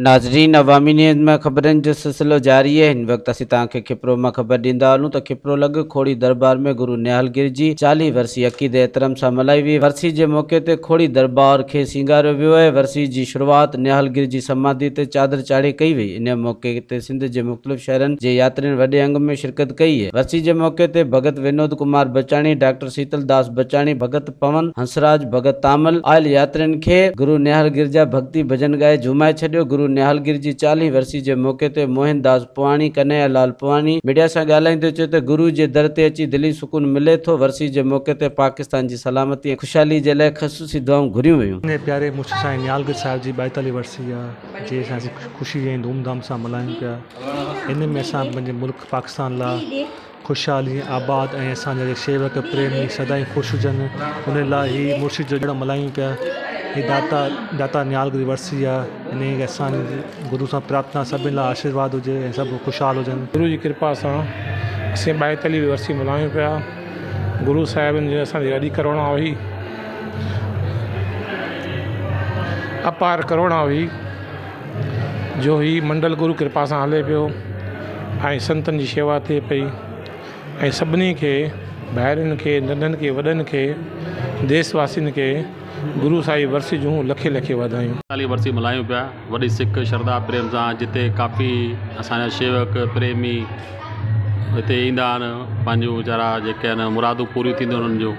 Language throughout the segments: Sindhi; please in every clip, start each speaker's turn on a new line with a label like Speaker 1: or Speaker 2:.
Speaker 1: ناظرين عوامي نيوز ۾ خبرن جو سلسلو جاري آهي. هن وقت اسين توهان کي کپرو مان خبر ڏيندا هلون ته کپرو لڳ کوڙي درٻار ۾ گرو نهال گري جي 40 ورسي عقيدي احترام سان ملهائي وئي. ورسي جي موقعي تي کوڙي درٻار کي سينگاريو ويو آهي. ورسي جي شروعات نهال گري جي سماڌي تي چادر چاڙهي ڪئي وئي. ان موقعي تي سنڌ جي مختلف شهرن جي ياترين وڏي انگ ۾ شرڪت ڪئي. ورسي جي موقعي تي ڀڳت ونود ڪمار بچاڻي، ڊاڪٽر سيتل داس بچاڻي، ڀڳت پون هنسراج، ڀڳت تامل آيل ياترين کي گرو نهال گري جا ڀڳتي ڀڄن ڳائي جهومائي ڇڏيو. گرو نهال گري جي 40 ورسي جي موقعي تي موهن داس پواڻي، ڪنهيا لال پواڻي ميڊيا سان ڳالهائيندي چيو ته گرو جي در تي اچي دلي سڪون ملي ٿو. ورسي جي موقعي تي پاڪستان جي سلامتي ۽ خوشحالي جي لاء خصوصي دعائون گهريون ويون.
Speaker 2: پنهنجي پياري مرشد سائين نهال گري صاحب جي 42 ورسي آ، جنهن اسان خوشي ۽ ڌوم ڌام سان ملهايون پيا. ان ۾ اسان پنهنجي ملڪ پاڪستان لاء خوشحالي ۽ آباد ۽ اسان جا شيوڪ پريمي سدائين خوش هجن ان لاء هي مرشد جو ڏڻ ملهايون پيا. هي داتا نهال گري ورسي آ، ان کي اسان جي گرو سان پرارٿنا سڀني لاء آشيرواد هجي ۽ سڀ خوشحال هجن.
Speaker 3: گرو جي ڪرپا سان اسين 42 ورسي ملهايون پيا. گرو صاحبن جي اسان جي وڏي ڪروڻا هئي، اپار ڪروڻا هئي، جو هي منڊل گرو ڪرپا سان هلي پيو ۽ سنتن جي شيوا ٿئي پئي ۽ سڀني کي، ڀائرن کي، ننڍن کي، وڏن کي، ديس واسين کي گرو صاحب ورسي جون لکين لکين واڌايون.
Speaker 4: 42 ورسي ملهايون پيا وڏي سڪ شرڌا پريم سان، جتي ڪافي اسان جا شيوڪ پريمي هتي ايندا آهن، پنهنجون ويچارا جيڪي آهن مرادون پوريون ٿينديون انهن جون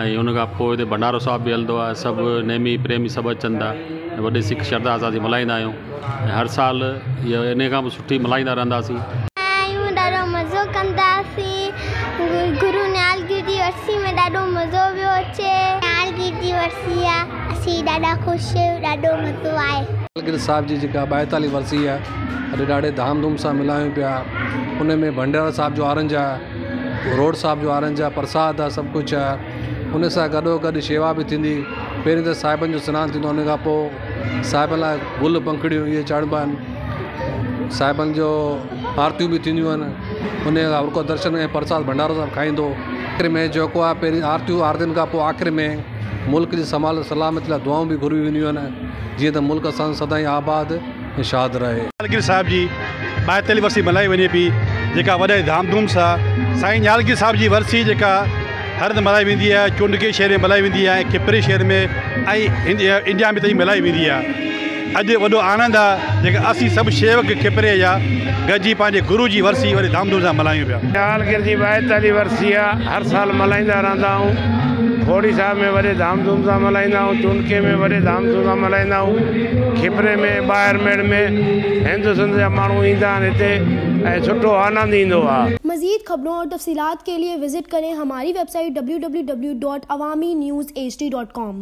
Speaker 4: ۽ ان کان پوءِ هتي ڀنڊارو صاحب به هلندو آهي. سڀ نيمي پريمي سڀ اچن ٿا ۽ وڏي سڪ شرڌا سان اسين ملهائيندا آهيون ۽ هر سال اهو ان کان به سٺي ملهائيندا رهنداسين.
Speaker 5: آهيون ڏاڍو مزو ڪنداسين. گرو نهال گري جي ورسي ۾ ڏاڍو مزو پيو اچي. نهال گري جي ورسي آ، اسين ڏاڍا خوش آهيون، ڏاڍو مزو آهي.
Speaker 6: نهال گري صاحب جي جيڪا 42 ورسي آ، اڄ ڏاڍي ڌام ڌوم سان ملهايون پيا. ان ۾ ڀنڊارو صاحب جو آرنج آ، روڊ صاحب جو آرنج آ، پرساد آ، سڀ ڪجهه آ. ان سان گڏو گڏ شيوا به ٿيندي. پهرين ته صاحبن جو سنان ٿيندو، ان کان پوءِ صاحبن لاءِ گل پنکڙيون اهي چاڙهبا آهن. صاحبن جو آرتيون به ٿينديون آهن. ان کان هرڪو درشن ۽ پرساد ڀنڊارو صاحب کائيندو. آخر ۾ جيڪو آهي پهرين آرتيون، آرتين کان پوءِ آخر ۾ ملڪ جي سنڀال سلامتي لاءِ دعائون به گهريون وينديون آهن، جيئن ته ملڪ اسان جو سدائين آباد ۽ شاد رهي.
Speaker 7: نهالگير صاحب جي 42 ورسي ملهائي وڃي پئي، جيڪا وڏي ڌام ڌوم سان سائين نهالگير صاحب جي ورسي جيڪا هر هنڌ ملهائي ويندي آهي، چونڊڪي شهر ۾ ملهائي ويندي آهي ۽ کپري شهر ۾ ۽ انڊيا ۾ تائين ملهائي ويندي آهي. اڄ وڏو آنند آهي جيڪا اسين سڀ شيوڪ کپري جا گڏجي پنهنجي گرو جي ورسي وڏي ڌام ڌوم سان ملهايون پيا.
Speaker 3: نهالگير جي 42 ورسي آهي، هر سال ملهائيندا رهندا آهيون. کوڙي صاحب ۾ وڏي ڌام ڌوم سان ملهائيندا آهيون، چونڊڪي ۾ وڏي ڌام ڌوم سان ملهائيندا آهيون، کپري ۾ ٻاهر ميڙ ۾ هند سنڌ جا ماڻهو ايندا آهن هتي ۽ سٺو آنند ايندو آهي.
Speaker 8: मज़ीद खबरों और तफसीलात के लिए विज़िट करें हमारी वेबसाइट www.awamiNewsHD.com।